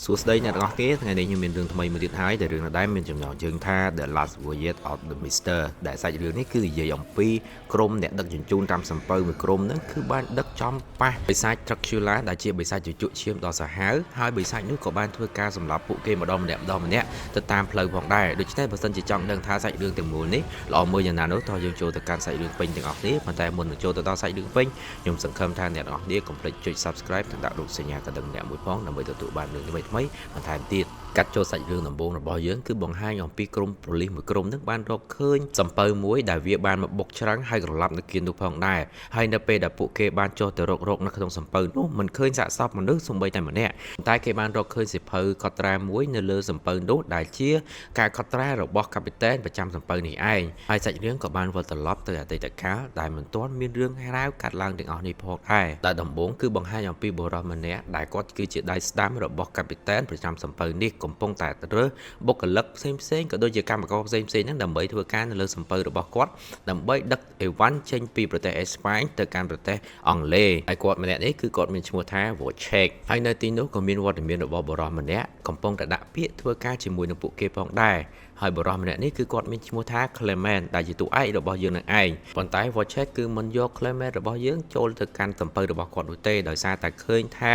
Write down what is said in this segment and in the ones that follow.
សួស្តីអ្នកទាំងអស់គ្នាថ្ងៃនេះខ្ញុំមានរឿងថ្មីមួយទៀតហើយដែលរឿងនេះដែរមានចំណងជើងថា The Last Voyage of the Mister ដែលសាច់រឿងនេះគឺនិយាយអំពីក្រុមអ្នកដឹកជញ្ជូនតាមសំពៅមួយក្រុមហ្នឹងគឺបានដឹកចំប៉ះបិសាច Dracula ដែលជាបិសាចជជក់ឈាមដ៏សាហាវហើយបិសាចនោះក៏បានធ្វើការសម្លាប់ពួកគេម្ដងម្នាក់ម្ដងម្នាក់ទៅតាមផ្លូវផងដែរដូច្នេះបើសិនជាចង់ដឹងថាសាច់រឿងទាំងមូលនេះល្អមើលយ៉ាងណានោះតោះយើងចូលទៅកាន់សាច់រឿងពេញទាំងអស់គ្នាប៉ុន្តែមុននឹងចូលទៅដល់សាច់រឿងពេញខ្ញុំសង្ឃឹមថាអ្នកទាំងអស់គ្នាកុំភ្លេចចុច Subscribe និងដាក់រូបសញ្ញាកណ្ដឹងម្នាក់មួយផងដើម្បីទទួលបានរឿងថ្មីៗបន្ថែមទៀតកាត់ចូលសាច់រឿងដំបូងរបស់យើងគឺបង្ហាញអំពីក្រុមប៉ូលីសមួយក្រុមនឹងបានរកឃើញសំពៅមួយដែលវាបានមកបុកច្រាំងហើយក្រឡាប់នៅគៀននោះផងដែរហើយនៅពេលដែលពួកគេបានចុះទៅរករកនៅក្នុងសំពៅនោះមិនឃើញសាកសពមនុស្សសូម្បីតែម្នាក់តែគេបានរកឃើញសៀវភៅកត់ត្រាមួយនៅលើសំពៅនោះដែលជាការកត់ត្រារបស់កាពីតែនប្រចាំសំពៅនេះឯងហើយសាច់រឿងក៏បានវិលត្រឡប់ទៅអតីតកាលដែលមិនទាន់មានរឿងរ៉ាវកាត់ឡើងទាំងអស់នេះផងដែរដែលដំបូងគឺបង្ហាញអំពីបុរសម្នាក់ដែលគាត់គឺជាដៃស្ដាំរបស់កាពីតែនប្រចាំសំពៅនេះកំពុងតែរើសបុគ្គលិកផ្សេងផ្សេងក៏ដូចជាកម្មករផ្សេងផ្សេងហ្នឹងដើម្បីធ្វើការនៅលើសំពៅរបស់គាត់ដើម្បីដឹកអីវ៉ាន់ចេញពីប្រទេសអេស្ប៉ាញទៅកាន់ប្រទេសអង់គ្លេសហើយគាត់ម្នាក់នេះគឺគាត់មានឈ្មោះថា Wojciech ហើយនៅទីនោះក៏មានវត្តមានរបស់បុរសម្នាក់កំពុងតែដាក់ពាក្យធ្វើការជាមួយនឹងពួកគេផងដែរហើយបុរសម្នាក់នេះគឺគាត់មានឈ្មោះថា Clement ដែលជាតួឯករបស់យើងនឹងឯងប៉ុន្តែ Wojciech គឺមិនយក Clement របស់យើងចូលទៅកាន់សំពៅរបស់គាត់នោះទេដោយសារតែឃើញថា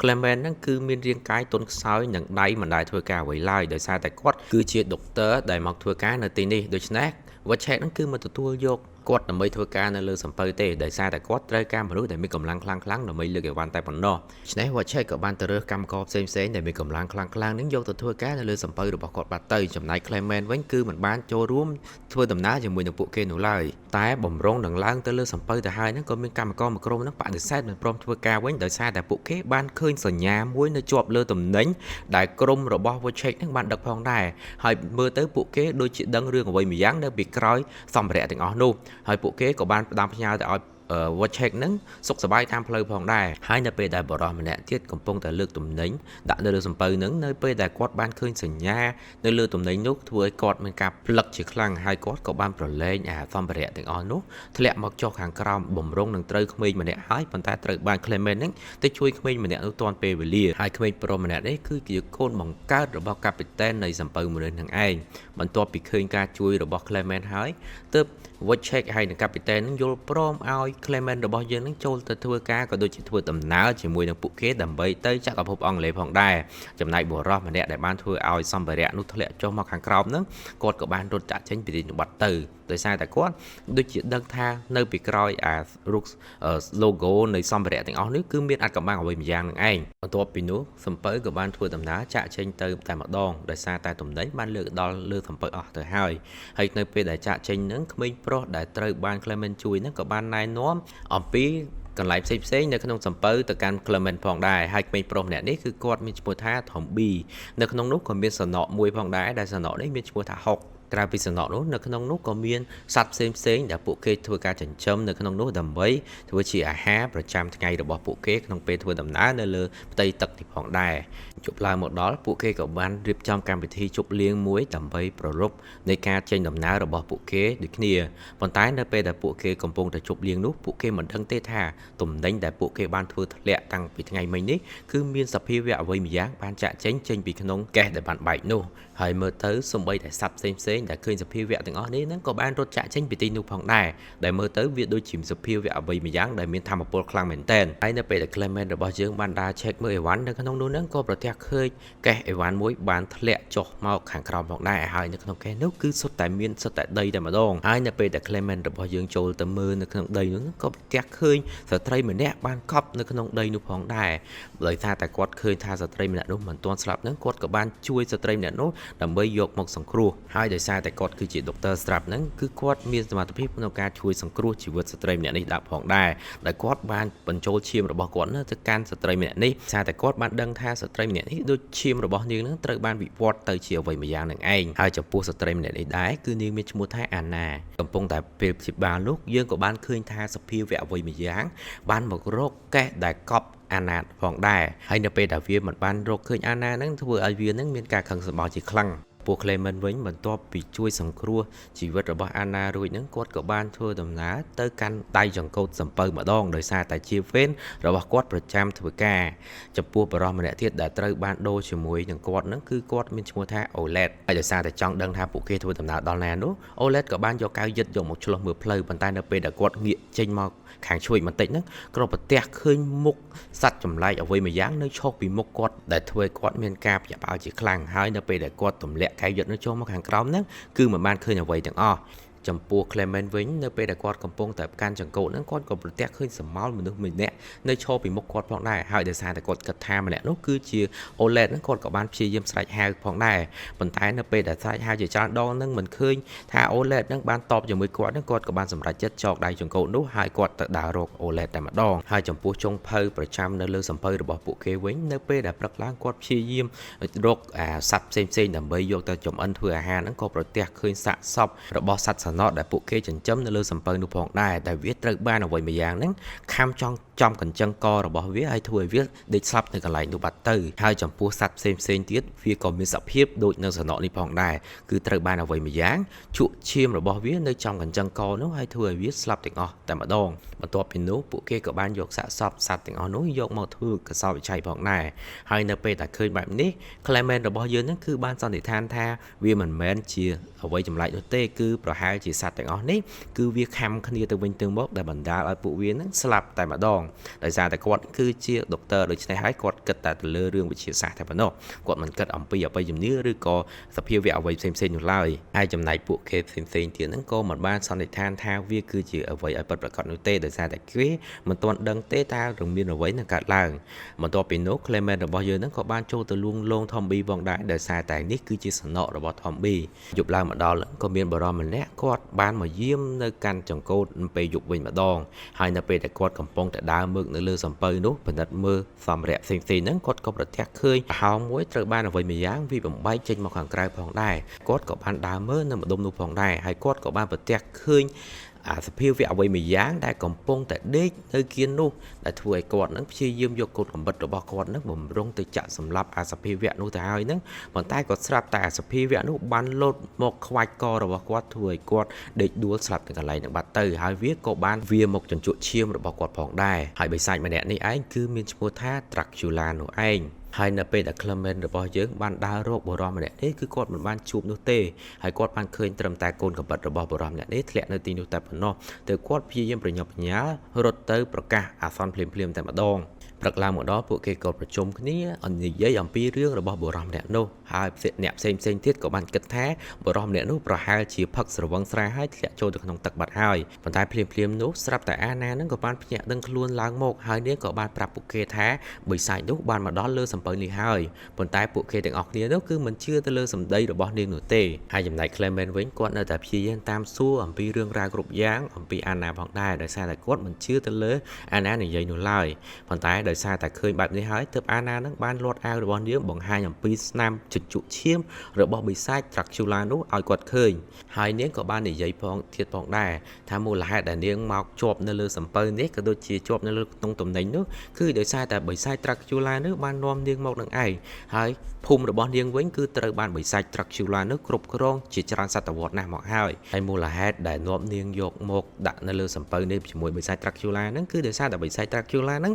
Clement ហ្នឹងគឺមានរាងកាយទន់ខ្សោយនិងដៃមិនដែលធ្វើការអ្វីឡើយដោយសារតែគាត់គឺជាដុកទ័រដែលមកធ្វើការនៅទីនេះដូច្នេះ Wojciech ហ្នឹងគឺមិនទទួលយកគាត់ដើម្បីធ្វើការនៅលើសំពៅទេដោយសារតែគាត់ត្រូវការមនុស្សដែលមានកម្លាំងខ្លាំងៗដើម្បីលើកអីវ៉ាន់តែប៉ុណ្ណោះដូច្នេះ Wojciech ក៏បានទៅរើសកម្មករផ្សេងៗដែលមានកម្លាំងខ្លាំងៗនឹងយកទៅធ្វើការនៅលើសំពៅរបស់គាត់បាត់ទៅចំណែក Clement វិញគឺមិនបានចូលរួមធ្វើដំណើរជាមួយនឹងពួកគេនោះឡើយតែបំរុងនឹងឡើងទៅលើសំពៅទៅហើយហ្នឹងក៏មានកម្មករមួយក្រុមហ្នឹងបដិសេធមិនព្រមធ្វើការវិញដោយសារតែពួកគេបានឃើញសញ្ញាមួយនៅជាប់លើទំនិញដែលក្រុមរបស់ Wojciech ហ្នឹងបានដឹកផងដែរហើយមើលទៅពួកគេដូចជាដឹងរឿងអ្វីមួយយ៉ាងនៅពីក្រោយសម្ភារៈទាំងអស់នោះហើយពួកគេក៏បានផ្ដាំផ្ញើទៅឲ្យ Wojciech ហ្នឹងសុខសប្បាយតាមផ្លូវផងដែរហើយនៅពេលដែលបុរសម្នាក់ទៀតកំពុងតែលើកទំនិញដាក់នៅលើសំពៅហ្នឹងនៅពេលដែលគាត់បានឃើញសញ្ញានៅលើទំនិញនោះធ្វើឲ្យគាត់មានការផ្លឹកជាខ្លាំងហើយគាត់ក៏បានប្រឡែងអាសម្ភារៈទាំងអស់នោះធ្លាក់មកចុះខាងក្រោមបំរុងនឹងត្រូវក្មេងម្នាក់ហើយប៉ុន្តែត្រូវបាន Clement ហ្នឹងទៅជួយក្មេងម្នាក់នោះទាន់ពេលវេលាហើយក្មេងប្រុសម្នាក់នេះគឺជាកូនបង្កើតរបស់កាពីតែននៃសំពៅមនុស្សនឹងឯងបន្ទាប់ពីឃើញការជួយរបស់ Clement ហើយទើប Wojciech ហើយនិងកាពីតែននឹងយល់ព្រមឲ្យ Clement របស់យើងនឹងចូលទៅធ្វើការក៏ដូចជាធ្វើដំណើរជាមួយនឹងពួកគេដើម្បីទៅចក្រភពអង់គ្លេសផងដែរចំណែកបុរសម្នាក់ដែលបានធ្វើឲ្យសម្ភារៈនោះធ្លាក់ចុះមកខាងក្រោមហ្នឹងគាត់ក៏បានរត់ចាក់ចេញពីទីនោះបាត់ទៅដោយសារតែគាត់ដូចជាដឹងថានៅពីក្រោយអារូប logo នៃសម្ភារៈទាំងអស់នេះគឺមានអាថ៌កំបាំងអ្វីម្យ៉ាងនឹងឯងបន្ទាប់ពីនោះសំពៅក៏បានធ្វើដំណើរចាក់ចេញទៅតែម្ដងដោយសារតែទំនិញបានលើកដល់លើសំពៅអស់ទៅហើយហើយនៅពេលដែលចាក់ចេញនឹងក្មេងប្រុសដែលត្រូវបាន Clement ជួយនឹងក៏បានណែនាំអំពីកន្លែងផ្សេងផ្សេងនៅក្នុងសំពៅទៅកាន់ Clement ផងដែរហើយក្មេងប្រុសម្នាក់នេះគឺគាត់មានឈ្មោះថា Thombi នៅក្នុងនោះក៏មានសំណក់មួយផងដែរដែលសំណក់នេះមានឈ្មោះថាហុកក្រៅពីសំណក់នោះនៅក្នុងនោះក៏មានសត្វផ្សេងផ្សេងដែលពួកគេធ្វើការចិញ្ចឹមនៅក្នុងនោះដើម្បីធ្វើជាអាហារប្រចាំថ្ងៃរបស់ពួកគេក្នុងពេលធ្វើដំណើរនៅលើផ្ទៃទឹកនេះផងដែរជប់ឡើងមកដល់ពួកគេក៏បានរៀបចំកម្មវិធីជប់លៀងមួយដើម្បីប្រារព្ធនៃការចេញដំណើររបស់ពួកគេដូចគ្នាប៉ុន្តែនៅពេលដែលពួកគេកំពុងតែជប់លៀងនោះពួកគេមិនដឹងទេថាទំនិញដែលពួកគេបានធ្វើធ្លាក់តាំងពីថ្ងៃមិញនេះគឺមានសភាវៈអ្វីម្យ៉ាងបានចាក់ចេញចេញពីក្នុងកេះដែលបានបែកនោះហើយមើលទៅសំបីតែសត្វផ្សេងផ្សេងដែលឃើញសភាវៈទាំងអស់នេះហ្នឹងក៏បានរត់ចាក់ចេញពីទីនោះផងដែរដែលមើលទៅវាដូចជាសភាវៈអ្វីម្យ៉ាងដែលមានធម៌ពលខ្លាំងមែនទែនហើយនៅពេលដែល Clement របស់យើងបានដើរ check មើលអីវ៉ាន់នៅក្នុងនោះហ្នឹងក៏ប្រទះឃើញកេះអីវ៉ាន់មួយបានធ្លាក់ចុះមកខាងក្រោមផងដែរហើយនៅក្នុងកេះនោះគឺសុទ្ធតែមានសុទ្ធតែដីតែម្ដងហើយនៅពេលដែល Clement របស់យើងចូលទៅមើលនៅក្នុងដីនោះក៏ប្រទះឃើញស្ត្រីម្នាក់បានកប់នៅក្នុងដីនោះផងដែរដោយសារតែគាត់ឃើញថាស្ត្រីម្នាក់នោះមិនទាន់ស្លាប់ហ្នឹងគាត់ក៏បានជួយស្ត្រីម្នាក់នោះដើម្បីយកមកសង្គ្រោះហើយដោយសារតែគាត់គឺជាដុកទ័រស្រាប់ហ្នឹងគឺគាត់មានសមត្ថភាពក្នុងការជួយសង្គ្រោះជីវិតស្ត្រីម្នាក់នេះដាក់ផងដែរដែលគាត់បានបញ្ចូលឈាមរបស់គាត់នោះទៅកាន់ស្ត្រីម្នាក់នេះសារតែគាត់បានដឹងថាស្ត្រីម្នាក់នេះដូចឈាមរបស់នាងនឹងត្រូវបានវិវត្តទៅជាអ្វីម្យ៉ាងនឹងឯងហើយចំពោះស្ត្រីម្នាក់នេះដែរគឺនាងមានឈ្មោះថាអាណាកំពុងតែពេលព្យាបាលនោះយើងក៏បានឃើញថាសភាវៈអ្វីម្យ៉ាងបានមករកកេះដែលកប់អាណាផងដែរហើយនៅពេលដែលវាមិនបានរកឃើញអាណាហ្នឹងធ្វើឲ្យវានឹងមានការខឹងសម្បារជាខ្លាំង។ ពោះ Clement វិញបន្ទាប់ពីជួយសង្គ្រោះជីវិតរបស់អាណារួចហ្នឹងគាត់ក៏បានធ្វើដំណើរទៅកាន់ដៃចង្កូតសំពៅម្ដងដោយសារតែជាវេនរបស់គាត់ប្រចាំធ្វើការចំពោះបុរសម្នាក់ទៀតដែលត្រូវបានដូរជាមួយនឹងគាត់ហ្នឹងគឺគាត់មានឈ្មោះថាអូឡេតហើយដោយសារតែចង់ដឹងថាពួកគេធ្វើដំណើរដល់ណានោះអូឡេតក៏បានយកកៅយិតយកមកឆ្លុះមើលផ្លូវប៉ុន្តែនៅពេលដែលគាត់ងាកចេញមកខាងឆ្វេងបន្តិចហ្នឹងក៏ប្រទះឃើញមុខសត្វចម្លែកអ្វីមួយយ៉ាងនៅឈរពីមុខគាត់ដែលធ្វើឲ្យគាត់មានការភ្ញាក់ផ្អើលជាខ្លាំងហើយនៅពេលដែលគាត់ទម្លាក់កែវយិតនោះចូលមកខាងក្រោមហ្នឹងគឺមិនបានឃើញអ្វីទាំងអស់ចំពោះ Clement វិញនៅពេលដែលគាត់កំពុងតែកាន់ចង្កូតហ្នឹងគាត់ក៏ប្រទះឃើញស្រមោលមនុស្សម្នាក់នៅឈរពីមុខគាត់ផងដែរហើយដោយសារតែគាត់គិតថាម្នាក់នោះគឺជា Oled ហ្នឹងគាត់ក៏បានព្យាយាមស្រែកហៅផងដែរប៉ុន្តែនៅពេលដែលស្រែកហៅជាច្រើនដងហ្នឹងមិនឃើញថា Oled ហ្នឹងបានតបជាមួយគាត់ហ្នឹងគាត់ក៏បានសម្រេចចិត្តចោកដៃចង្កូតនោះហើយគាត់ទៅដើររក Oled តែម្ដងហើយចំពោះចុងភៅប្រចាំនៅលើសំពៅរបស់ពួកគេវិញនៅពេលដែលព្រឹកឡើងគាត់ព្យាយាមរកអាសត្វផ្សេងៗដើម្បីយកទៅចម្អិនធ្វើអាហារហ្នឹងក៏ប្រទះឃើញសាកសពរបស់សត្វសំណក់ដែលពួកគេចិញ្ចឹមនៅលើសំពៅនោះផងដែរតែវាត្រូវបានអ្វីមួយយ៉ាងហ្នឹងខាំចង់ចំកញ្ចឹងករបស់វាហើយធ្វើឲ្យវាដេកស្លាប់នៅកន្លែងនោះបាត់ទៅហើយចំពោះសត្វផ្សេងផ្សេងទៀតវាក៏មានសភាពដូចនៅសំណក់នេះផងដែរគឺត្រូវបានអ្វីមួយយ៉ាងជក់ឈាមរបស់វានៅចំកញ្ចឹងកនោះហើយធ្វើឲ្យវាស្លាប់ទាំងអស់តែម្ដងបន្ទាប់ពីនោះពួកគេក៏បានយកសាកសពសត្វទាំងអស់នោះយកមកធ្វើកសោវិច័យផងដែរហើយនៅពេលដែលឃើញបែបនេះ Clement របស់យើងហ្នឹងគឺបានសន្និដ្ឋានថាវាមិនមែនជាអ្វីចម្លែកនោះទេគឺប្រហែលជាសត្វទាំងអស់នេះគឺវាខំគ្នាទៅវិញទៅមកដែលបណ្ដាលឲ្យពួកវាហ្នឹងស្លាប់តែម្ដងដោយសារតែគាត់គឺជាដុកទ័រដូច្នេះហើយគាត់គិតតែទៅលើរឿងវិទ្យាសាស្ត្រតែប៉ុណ្ណោះគាត់មិនគិតអំពីអបិយជំនឿឬក៏សភាវៈអ្វីផ្សេងៗនោះឡើយហើយចំណែកពួកគេផ្សេងៗទៀតហ្នឹងក៏មិនបានសន្និដ្ឋានថាវាគឺជាអ្វីឲ្យពិតប្រាកដនោះទេដោយសារតែគេមិនទាន់ដឹងទេតើនឹងមានអ្វីនឹងកើតឡើងបន្ទាប់ពីនោះ Clement របស់យើងហ្នឹងក៏បានចូលទៅលួងលោម Tombi ផងដែរដោយសារតែនេះគឺជាសំណករបស់ Tombi យប់ឡើងមកដល់ក៏មានបុរសម្នាក់គាត់បានមកយាមនៅកាន់ចង្កូតពេលយប់វិញម្ដងហើយនៅពេលដែលគាត់កំពុងតែដើរមើកនៅលើសំពៅនោះពិនិត្យមើលសម្ភារៈផ្សេងៗហ្នឹងគាត់ក៏ប្រទះឃើញប្រហោងមួយត្រូវបានអ្វីមួយយ៉ាងវាបំបែកចេញមកខាងក្រៅផងដែរគាត់ក៏បានដើរមើលនៅម្ដុំនោះផងដែរហើយគាត់ក៏បានប្រទះឃើញអាសភាវៈអ្វីមួយយ៉ាងដែលកំពុងតែដេកនៅគៀននោះដែលធ្វើឲ្យគាត់នឹងព្យាយាមយកកូនកំបិតរបស់គាត់នឹងបំរុងទៅចាក់សម្លាប់អាសភាវៈនោះទៅហើយនឹងប៉ុន្តែគាត់ស្រាប់តែអាសភាវៈនោះបានលោតមកខ្វាច់ករបស់គាត់ធ្វើឲ្យគាត់ដេកដួលស្លាប់នៅកន្លែងនឹងបាត់ទៅហើយវាក៏បានវាមកជញ្ជក់ឈាមរបស់គាត់ផងដែរហើយបិសាចម្នាក់នេះឯងគឺមានឈ្មោះថា Dracula នោះឯងហើយនៅពេលដែល Clement របស់យើងបានដើររកបុរសម្នាក់នេះគឺគាត់មិនបានជួបនោះទេហើយគាត់បានឃើញត្រឹមតែកូនកំបិតរបស់បុរសម្នាក់នេះធ្លាក់នៅទីនោះតែប៉ុណ្ណោះទើបគាត់ព្យាយាមប្រញាប់ប្រញាល់រត់ទៅប្រកាសអាសន្នភ្លាមៗតែម្ដងព្រឹកឡើងមកដល់ពួកគេក៏ប្រជុំគ្នានិយាយអំពីរឿងរបស់បុរសម្នាក់នោះហើយអ្នកផ្សេងផ្សេងទៀតក៏បានគិតថាបុរសម្នាក់នោះប្រហែលជាផឹកស្រវឹងស្រាហើយធ្លាក់ចូលទៅក្នុងទឹកបាត់ហើយប៉ុន្តែភ្លាមភ្លាមនោះស្រាប់តែអាណានឹងក៏បានភ្ញាក់ដឹងខ្លួនឡើងមកហើយនាងក៏បានប្រាប់ពួកគេថាបិសាចនោះបានមកដល់លើសំពៅនេះហើយប៉ុន្តែពួកគេទាំងអស់គ្នានោះគឺមិនជឿទៅលើសម្ដីរបស់នាងនោះទេហើយចំណែក Clement វិញគាត់នៅតែព្យាយាមតាមសួរអំពីរឿងរ៉ាវគ្រប់យ៉ាងអំពីអាណាផងដែរដោយសារតែគាត់មិនជឿទៅលើអាណានិយាយនោះឡើយប៉ុន្តែដោយសារតែឃើញបែបនេះហើយទើបអាណានឹងបានលាត់អាវរបស់នាងបង្ហាញអំពីស្នាមជញ្ជក់ឈាមរបស់បិសាច Dracula នោះឲ្យគាត់ឃើញហើយនាងក៏បាននិយាយផងទៀតផងដែរថាមូលហេតុដែលនាងមកជាប់នៅលើសំពៅនេះក៏ដូចជាជាប់នៅលើក្នុងតំណែងនោះគឺដោយសារតែបិសាច Dracula នោះបាននាំនាងមកនឹងឯងហើយភូមិរបស់នាងវិញគឺត្រូវបានបិសាច Dracula នោះគ្រប់គ្រងជាច្រើនសតវត្សណាស់មកហើយហើយមូលហេតុដែលនាំនាងយកមកដាក់នៅលើសំពៅនេះជាមួយបិសាច Dracula ហ្នឹងគឺដោយសារតែបិសាច Dracula ហ្នឹង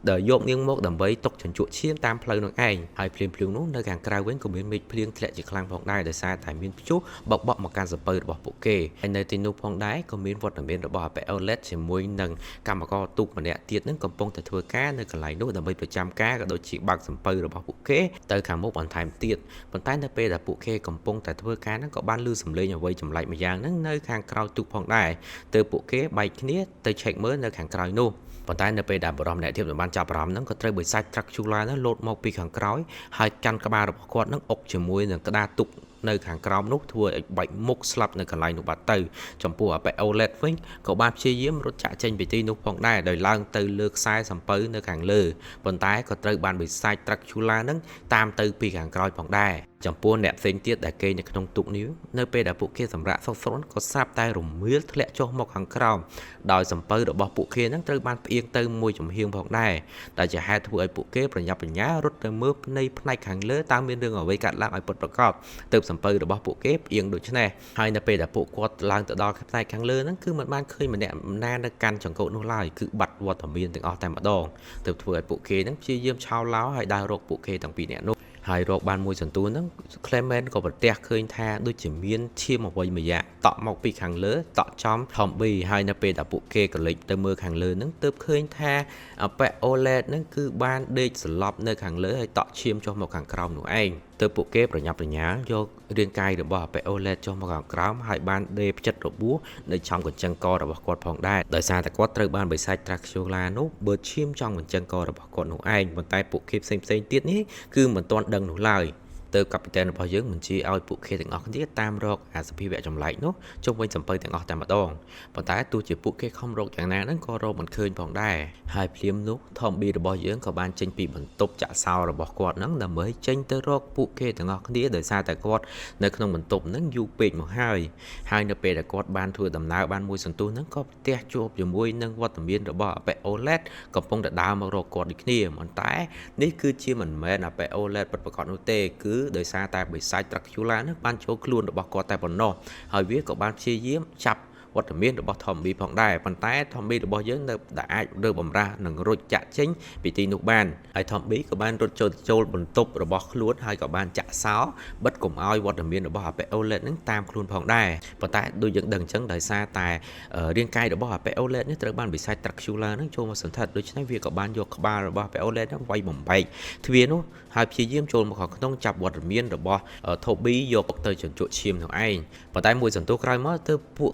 ដែលយកនាងមកដើម្បីទុកជញ្ជក់ឈាមតាមផ្លូវនឹងឯងហើយភ្លាមភ្លាមនោះនៅខាងក្រៅវិញក៏មានមេឃភ្លៀងធ្លាក់ជាខ្លាំងផងដែរដោយសារតែមានព្យុះបក់បក់មកកាន់សំពៅរបស់ពួកគេហើយនៅទីនោះផងដែរក៏មានវត្តមានរបស់អាប៉េអូឡេតជាមួយនឹងកម្មករទូកម្នាក់ទៀតនឹងកំពុងតែធ្វើការនៅកន្លែងនោះដើម្បីប្រចាំការក៏ដូចជាបើកសំពៅរបស់ពួកគេទៅខាងមុខបន្ថែមទៀតប៉ុន្តែនៅពេលដែលពួកគេកំពុងតែធ្វើការហ្នឹងក៏បានឮសំឡេងអ្វីចម្លែកម្យ៉ាងហ្នឹងនៅខាងក្រោយទូកផងដែរទើបពួកគេបែកគ្នាទៅឆែកមើលនៅខាងក្រោយនោះប៉ុន្តែនៅពេលដែលបុរសម្នាក់ទៀតមិនបានចាប់អារម្មណ៍ហ្នឹងក៏ត្រូវបិសាច Dracula ហ្នឹងលោតមកពីខាងក្រោយហើយកាន់ក្បាលរបស់គាត់ហ្នឹងអុកជាមួយនឹងក្តារទូកនៅខាងក្រោមនោះធ្វើឲ្យបែកមុខស្លាប់នៅកន្លែងនោះបាត់ទៅចំពោះអាប៉េអូឡេតវិញក៏បានព្យាយាមរត់ចាក់ចេញពីទីនោះផងដែរដោយឡើងទៅលើខ្សែសំពៅនៅខាងលើប៉ុន្តែក៏ត្រូវបានបិសាច Dracula ហ្នឹងតាមទៅពីខាងក្រោយផងដែរ។ ចំពោះអ្នកផ្សេងទៀតដែលគេងនៅក្នុងទូកនេះនៅពេលដែលពួកគេសម្រាកសុខស្រួលក៏ស្រាប់តែរមៀលធ្លាក់ចុះមកខាងក្រោមដោយសំពៅរបស់ពួកគេនឹងត្រូវបានផ្អៀងទៅមួយចំហៀងផងដែរដែលជាហេតុធ្វើឲ្យពួកគេប្រញាប់ប្រញាល់រត់ទៅមើលនៃផ្នែកខាងលើតើមានរឿងអ្វីកើតឡើងឲ្យពិតប្រាកដទើបសំពៅរបស់ពួកគេផ្អៀងដូចនេះហើយនៅពេលដែលពួកគាត់ឡើងទៅដល់ផ្នែកខាងលើហ្នឹងគឺមិនបានឃើញម្នាក់ណានៅកាន់ចង្កូតនោះឡើយគឺបាត់វត្តមានទាំងអស់តែម្ដងទើបធ្វើឲ្យពួកគេហ្នឹងព្យាយាមឆោឡោហើយដើររកពួកគេទាំងពីរនាក់នោះហើយរកបានមួយសន្ទុះហ្នឹង Clement ក៏ប្រទះឃើញថាដូចជាមានឈាមអ្វីមួយយ៉ាងតក់មកពីខាងលើតក់ចំ Tombi ហើយនៅពេលដែលពួកគេក៏លេចទៅមើលខាងលើហ្នឹងទើបឃើញថាអប៉ែអូឡេតហ្នឹងគឺបានដេកសន្លប់នៅខាងលើហើយតក់ឈាមចុះមកខាងក្រោមនោះឯងទើបពួកគេប្រញាប់ប្រញាល់យករាងកាយរបស់អប៉ែអូឡេតចុះមកខាងក្រោមហើយបានដេកផ្ចិតរបួសនៅចំកញ្ចឹងករបស់គាត់ផងដែរដោយសារតែគាត់ត្រូវបានបិសាចត្រាខ្យូឡានោះបឺតឈាមចំកញ្ចឹងករបស់គាត់នោះឯងប៉ុន្តែពួកគេផ្សេងៗទៀតនេះគឺមិនទាន់ដឹងនោះឡើយទៅកាពីតែនរបស់យើងបញ្ជាឲ្យពួកគេទាំងអស់គ្នាតាមរកអាសភាវៈចម្លែកនោះជុំវិញសំពៅទាំងអស់តែម្ដងប៉ុន្តែទោះជាពួកគេខំរកយ៉ាងណាហ្នឹងក៏រកមិនឃើញផងដែរហើយភ្លាមនោះថមប៊ីរបស់យើងក៏បានចេញពីបន្ទប់ចាក់សោរបស់គាត់ហ្នឹងដើម្បីចេញទៅរកពួកគេទាំងអស់គ្នាដោយសារតែគាត់នៅក្នុងបន្ទប់ហ្នឹងយូរពេកមកហើយហើយនៅពេលដែលគាត់បានធ្វើដំណើរបានមួយសន្ទុះហ្នឹងក៏ផ្ទះជួបជាមួយនឹងវត្តមានរបស់អាប៉េអូឡេតកំពុងតែដើរមករកគាត់ដូចគ្នាប៉ុន្តែនេះគឺជាមិនមែនអាប៉េអូឡេតពិតប្រាកដនោះទេគឺដោយសារតែបិសាចត្រាក់យូឡានោះបានចូលខ្លួនរបស់គាត់តែប៉ុណ្ណោះហើយវាក៏បានព្យាយាមចាប់វត្តមានរបស់ Tombi ផងដែរប៉ុន្តែ Tombi របស់យើងនៅតែអាចរើបំរាស់និងរត់ចាក់ចេញពីទីនោះបានហើយ Tombi ក៏បានរត់ចូលបន្ទប់របស់ខ្លួនហើយក៏បានចាក់សោបិទកុំឲ្យវត្តមានរបស់អាប៉េអូឡេតនឹងតាមខ្លួនផងដែរប៉ុន្តែដូចយើងដឹងអញ្ចឹងដោយសារតែរាងកាយរបស់អាប៉េអូឡេតនេះត្រូវបានបិសាចត្រាក់យូឡានឹងចូលមកសន្ធិដ្ឋដូច្នេះវាក៏បានយកក្បាលរបស់អាប៉េអូឡេតនឹងវាយបំបែកទ្វារនោះហើយព្យាយាមចូលមកខាងក្នុងចាប់វត្តមានរបស់ Toby យកទៅជញ្ជក់ឈាមនោះឯងប៉ុន្តែមួយសន្ទុះក្រោយមកទើបពួក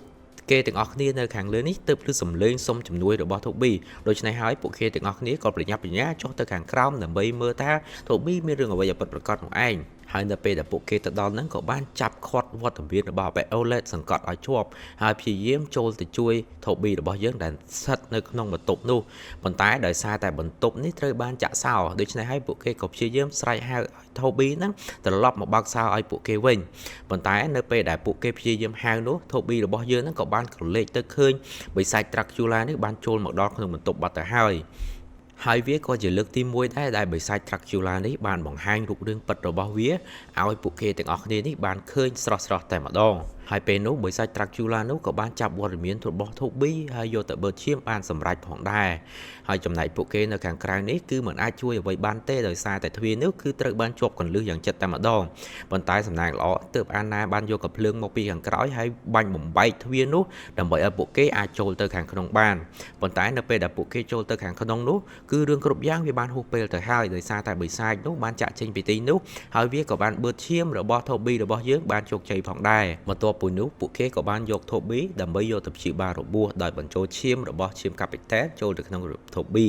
គេទាំងអស់គ្នានៅខាងលើនេះទើបឮសំឡេងសុំជំនួយរបស់ Toby ដូច្នេះហើយពួកគេទាំងអស់គ្នាក៏ប្រញាប់ប្រញាល់ចុះទៅខាងក្រោមដើម្បីមើលថា Toby មានរឿងអ្វីឲ្យពិតប្រាកដនោះឯងហើយនៅពេលដែលពួកគេទៅដល់ហ្នឹងក៏បានចាប់ឃាត់វត្តមានរបស់អាប៉េអូឡេតសង្កត់ឲ្យជាប់ហើយព្យាយាមចូលទៅជួយ Toby របស់យើងដែលស្ថិតនៅក្នុងបន្ទប់នោះប៉ុន្តែដោយសារតែបន្ទប់នេះត្រូវបានចាក់សោដូច្នេះហើយពួកគេក៏ព្យាយាមស្រែកហៅឲ្យ Toby ហ្នឹងត្រឡប់មកបើកសោឲ្យពួកគេវិញប៉ុន្តែនៅពេលដែលពួកគេព្យាយាមហៅនោះ Toby របស់យើងហ្នឹងក៏បានក្រឡេកទៅឃើញបិសាចត្រាក់យូឡានេះបានចូលមកដល់ក្នុងបន្ទប់បាត់ទៅហើយហើយវាក៏ជាលើកទី1ដែរដែលបិសាចត្រាក់យូឡានេះបានបង្ហាញរូបរាងពិតរបស់វាឲ្យពួកគេទាំងអស់គ្នានេះបានឃើញស្រស់ៗតែម្ដងហើយពេលនោះបិសាចត្រាក់យូឡានោះក៏បានចាប់វត្តមានរបស់ Toby ហើយយកទៅបឺតឈាមបានសម្រេចផងដែរហើយចំណែកពួកគេនៅខាងក្រៅនេះគឺមិនអាចជួយអ្វីបានទេដោយសារតែទ្វារនោះគឺត្រូវបានជាប់កន្លឹះយ៉ាងជិតតែម្ដងប៉ុន្តែសំណាងល្អទើបអាណាបានយកកាំភ្លើងមកពីខាងក្រោយហើយបាញ់បំបែកទ្វារនោះដើម្បីឲ្យពួកគេអាចចូលទៅខាងក្នុងបានប៉ុន្តែនៅពេលដែលពួកគេចូលទៅខាងក្នុងនោះគឺរឿងគ្រប់យ៉ាងវាបានហួសពេលទៅហើយដោយសារតែបិសាចនោះបានចាក់ចេញពីទីនោះហើយវាក៏បានបឺតឈាមរបស់ Toby របស់យើងបានជោគជ័យផងដែរបន្ទាប់ពីនោះពួកគេក៏បានយក Toby ដើម្បីយកទៅព្យាបាលរបួសដោយបញ្ចូលឈាមរបស់ឈាមកាពីតែនចូលទៅក្នុង Toby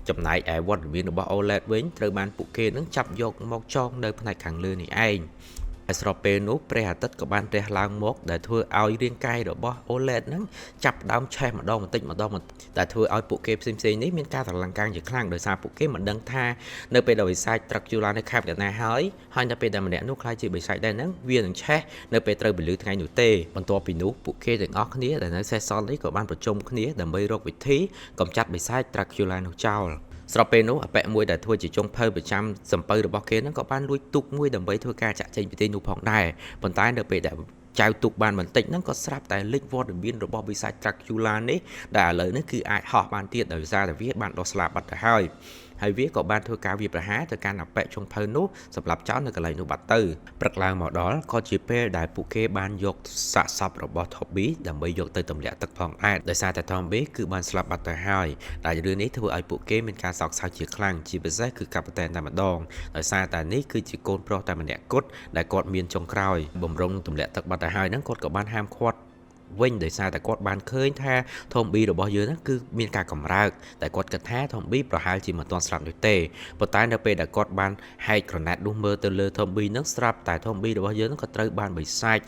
ចំណែកឯវត្តមានរបស់ Oled វិញត្រូវបានពួកគេនឹងចាប់យកមកចងនៅផ្នែកខាងលើនេះឯងហើយស្របពេលនោះព្រះអាទិត្យក៏បានរះឡើងមកដែលធ្វើឲ្យរាងកាយរបស់ OLED ហ្នឹងចាប់ដើមឆេះម្ដងបន្តិចម្ដងដែលធ្វើឲ្យពួកគេផ្សេងៗនេះមានការត្រឡងកាងជាខ្លាំងដោយសារពួកគេមិនដឹងថានៅពេលដែលបិសាចត្រាក់យូឡានៅខាប់កណាហើយហើយនៅពេលដែលម្នាក់នោះក្លាយជាបិសាចដែរហ្នឹងវានឹងឆេះនៅពេលត្រូវពលឺថ្ងៃនោះទេបន្ទាប់ពីនោះពួកគេទាំងអស់គ្នាដែលនៅសេសសល់នេះក៏បានប្រជុំគ្នាដើម្បីរកវិធីកម្ចាត់បិសាចត្រាក់យូឡានោះចោលស្របពេលនោះអប៉ិមួយដែលធ្វើជាចុងភៅប្រចាំសំពៅរបស់គេហ្នឹងក៏បានលួចទូកមួយដើម្បីធ្វើការចាក់ចេញពីទីនោះផងដែរប៉ុន្តែនៅពេលដែលចៅទូកបានបន្តិចហ្នឹងក៏ស្រាប់តែលេចវត្តមានរបស់បិសាចត្រាក់យូឡានេះដែលឥឡូវនេះគឺអាចហោះបានទៀតដោយសារតែវាបានដោះស្លាប់បាត់ទៅហើយហើយវាក៏បានធ្វើការវាយប្រហារទៅកាន់អប៉ិចុងភៅនោះសម្រាប់ចោលនៅកន្លែងនោះបាត់ទៅព្រឹកឡើងមកដល់ក៏ជាពេលដែលពួកគេបានយកសាកសពរបស់ Toby ដើម្បីយកទៅទម្លាក់ទឹកផងដែរដោយសារតែ Toby គឺបានស្លាប់បាត់ទៅហើយដែលរឿងនេះធ្វើឲ្យពួកគេមានការសោកសៅជាខ្លាំងជាពិសេសគឺកាពីតែនតែម្ដងដោយសារតែនេះគឺជាកូនប្រុសតែម្នាក់គត់ដែលគាត់មានចុងក្រោយបំរុងទម្លាក់ទឹកបាត់ទៅហើយហ្នឹងគាត់ក៏បានហាមឃាត់ វិញដោយសារតែគាត់បានឃើញថា Tombi របស់យើងហ្នឹងគឺមានការកម្រើកតែគាត់គិតថា Tombi ប្រហែលជាមិនទាន់ស្លាប់នោះទេប៉ុន្តែនៅពេលដែលគាត់បានហែកក្រណាត់នោះមើលទៅលើ Tombi ហ្នឹងស្រាប់តែ Tombi របស់យើងហ្នឹងក៏ត្រូវបានបិសាច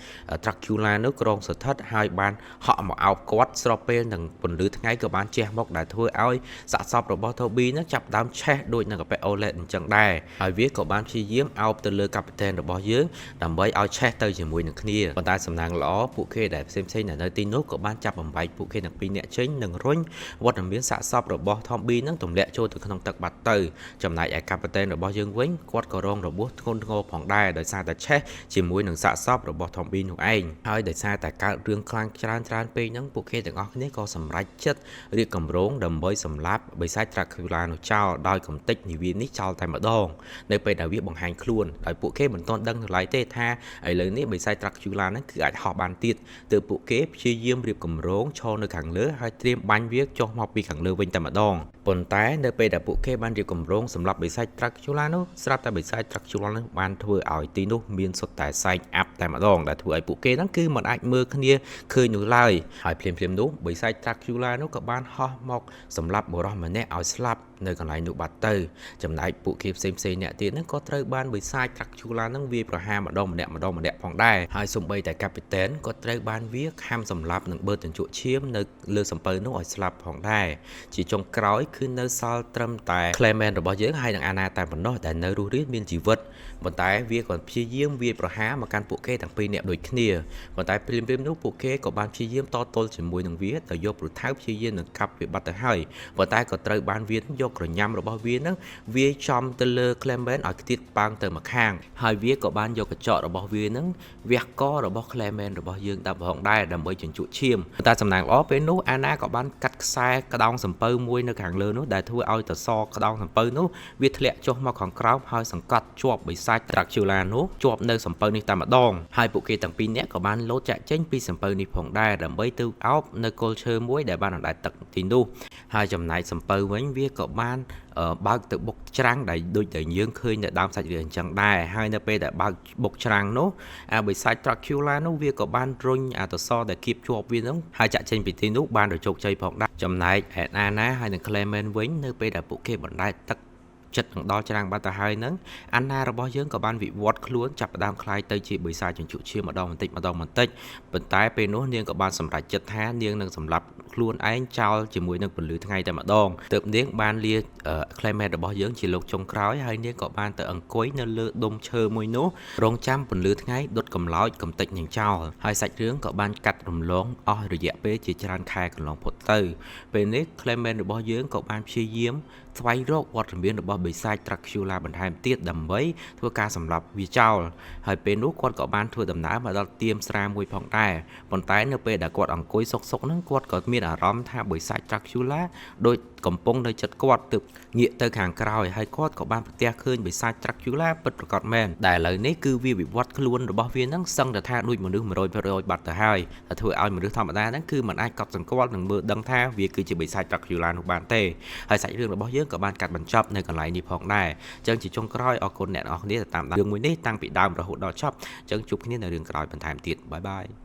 Dracula នោះក្រងសន្ធិដ្ឋហើយបានហក់មកអោបគាត់ស្របពេលនឹងពន្លឺថ្ងៃក៏បានជះមកដែលធ្វើឲ្យសាកសពរបស់ Toby ហ្នឹងចាប់ដើមឆេះដូចនឹងកាពះ OLED អញ្ចឹងដែរហើយវាក៏បានព្យាយាមអោបទៅលើកាពីតែនរបស់យើងដើម្បីឲ្យឆេះទៅជាមួយនឹងគ្នាប៉ុន្តែសំណាងល្អពួកគេដែលផ្សេងៗនៅទីនោះក៏បានចាប់បំបែកពួកគេទាំងពីរនាក់ចេញនិងរុញវត្តមានសាកសពរបស់ Tombi ហ្នឹងទម្លាក់ចូលទៅក្នុងទឹកបាត់ទៅចំណែកឯកាពីតែនរបស់យើងវិញគាត់ក៏រងរបួសធ្ងន់ធ្ងរផងដែរដោយសារតែឆេះជាមួយនឹងសាកសពរបស់ Tombi នោះឯងហើយដោយសារតែកើតរឿងខ្លាំងច្រើនច្រើនពេកហ្នឹងពួកគេទាំងអស់គ្នាក៏សម្រេចចិត្តរៀបគម្រោងដើម្បីសម្លាប់បិសាច Dracula នោះចោលដោយកំទេចនាវានេះចោលតែម្ដងនៅពេលដែលវាបង្ហាញខ្លួនដោយពួកគេមិនទាន់ដឹងនៅឡើយទេថាឥឡូវនេះបិសាច Dracula ហ្នឹងគឺអាចហោះបានទៀតទើបពួកគេព្យាយាមរៀបគម្រោងឈរនៅខាងលើហើយត្រៀមបាញ់វាចុះមកពីខាងលើវិញតែម្ដងប៉ុន្តែនៅពេលដែលពួកគេបានរៀបគម្រោងសម្រាប់បិសាច Dracula នោះស្រាប់តែបិសាច Dracula នោះបានធ្វើឲ្យទីនោះមានសុទ្ធតែសែងអាប់តែម្ដងដែលធ្វើឲ្យពួកគេហ្នឹងគឺមិនអាចមើលគ្នាឃើញនោះឡើយហើយភ្លាមៗនោះបិសាច Dracula នោះក៏បានហោះមកសម្លាប់បុរសម្នាក់ឲ្យស្លាប់នៅកន្លែងនោះបាត់ទៅចំណែកពួកគេផ្សេងផ្សេងអ្នកទៀតហ្នឹងក៏ត្រូវបានបិសាច Dracula ហ្នឹងវាយប្រហារម្ដងម្នាក់ម្ដងម្នាក់ផងដែរហើយសូម្បីតែកាពីតែនក៏ត្រូវបានវាខាំសម្លាប់និងបឺតជញ្ជក់ឈាមនៅលើសំពៅនោះឲ្យស្លាប់ផងដែរជាចុងក្រោយគឺនៅសល់ត្រឹមតែ Clement របស់យើងហើយនិងអាណាតែប៉ុណ្ណោះដែលនៅរស់រានមានជីវិតប៉ុន្តែវាក៏ព្យាយាមវាយប្រហារមកកាន់ពួកគេទាំងពីរនាក់ដូចគ្នាប៉ុន្តែភ្លាមៗនោះពួកគេក៏បានព្យាយាមតទល់ជាមួយនឹងវាដោយយកប្រថៅព្យាយាមនឹងកាប់វាបាត់ទៅហើយប៉ុន្តែក៏ត្រូវបានវាយកក្រញាំរបស់វានឹងវាយចំទៅលើ Clement ឲ្យខ្ទាតប៉ាងទៅម្ខាងហើយវាក៏បានយកកញ្ចក់របស់វានឹងវះករបស់ Clement របស់យើងដល់ផងដែរដើម្បីជញ្ជក់ឈាមតែសំណាងល្អពេលនោះអាណាក៏បានកាត់ខ្សែក្តោងសំពៅមួយនៅខាងលើនោះដែលធ្វើឲ្យតសក្តោងសំពៅនោះវាធ្លាក់ចុះមកខាងក្រោមហើយសង្កត់ជាប់បិសាច Dracula នោះជាប់នៅសំពៅនេះតែម្ដងហើយពួកគេទាំងពីរនាក់ក៏បានលោតចាក់ចេញពីសំពៅនេះផងដែរដើម្បីទៅអោបនៅគល់ឈើមួយដែលបានអណ្ដែតទឹកទីនោះហើយចំណែកសំពៅវិញវាក៏បានបើកទៅបុកច្រាំងដែលដូចតែយើងឃើញនៅដើមសាច់រឿងអញ្ចឹងដែរហើយនៅពេលដែលបើកបុកច្រាំងនោះអាបិសាច Dracula នោះវាក៏បានរុញអាតសដែលគៀបជាប់វានោះហើយចាក់ចេញពីទីនោះបានដោយជោគជ័យផងដែរចំណែកឯអាណាហើយនិង Clement វិញនៅពេលដែលពួកគេបណ្ដែតទឹកចិត្តនឹងដល់ច្រាំងបាត់ទៅហើយហ្នឹងអាណារបស់យើងក៏បានវិវត្តខ្លួនចាប់ផ្ដើមក្លាយទៅជាបិសាចជញ្ជក់ឈាមម្ដងបន្តិចម្ដងបន្តិចប៉ុន្តែពេលនោះនាងក៏បានសម្រេចចិត្តថានាងនឹងសម្លាប់ខ្លួនឯងចោលជាមួយនឹងពន្លឺថ្ងៃតែម្ដងទើបនាងបានលា Clement របស់យើងជាលោកចុងក្រោយហើយនាងក៏បានទៅអង្គុយនៅលើដុំឈើមួយនោះរងចាំពន្លឺថ្ងៃដុតកម្លោចកំទេចនាងចោលហើយសាច់រឿងក៏បានកាត់រំលងអស់រយៈពេលជាច្រើនខែកន្លងផុតទៅពេលនេះ Clement របស់យើងក៏បានព្យាយាមស្វែងរកវត្តមានរបស់បិសាច Dracula បន្ថែមទៀតដើម្បីធ្វើការសម្លាប់វាចោលហើយពេលនោះគាត់ក៏បានធ្វើដំណើរមកដល់ទៀមស្រាមួយផងដែរប៉ុន្តែនៅពេលដែលគាត់អង្គុយសុកសុកហ្នឹងគាត់ក៏មានអារម្មណ៍ថាបិសាច Dracula ដូចកំពុងនៅចិត្តគាត់ទើបងាកទៅខាងក្រោយហើយគាត់ក៏បានប្រទះឃើញបិសាច Dracula ពិតប្រាកដមែនដែលឥឡូវនេះគឺវាវិវត្តខ្លួនរបស់វាហ្នឹងសឹងតែថាដូចមនុស្ស100%បាត់ទៅហើយតែធ្វើឲ្យមនុស្សធម្មតាហ្នឹងគឺមិនអាចកត់សម្គាល់និងមើលដឹងថាវាគឺជាបិសាច Dracula នោះបានទេហើយសាច់រឿងរបស់យើងក៏បានកាត់បញ្ចប់នៅកន្លែងនេះផងដែរអញ្ចឹងជាចុងក្រោយអរគុណអ្នកនរគ្នាដែលតាមដានរឿងមួយនេះតាំងពីដើមរហូតដល់ចប់អញ្ចឹងជួបគ្នានៅរឿងក្រោយបន្ថែមទៀតបាយបាយ។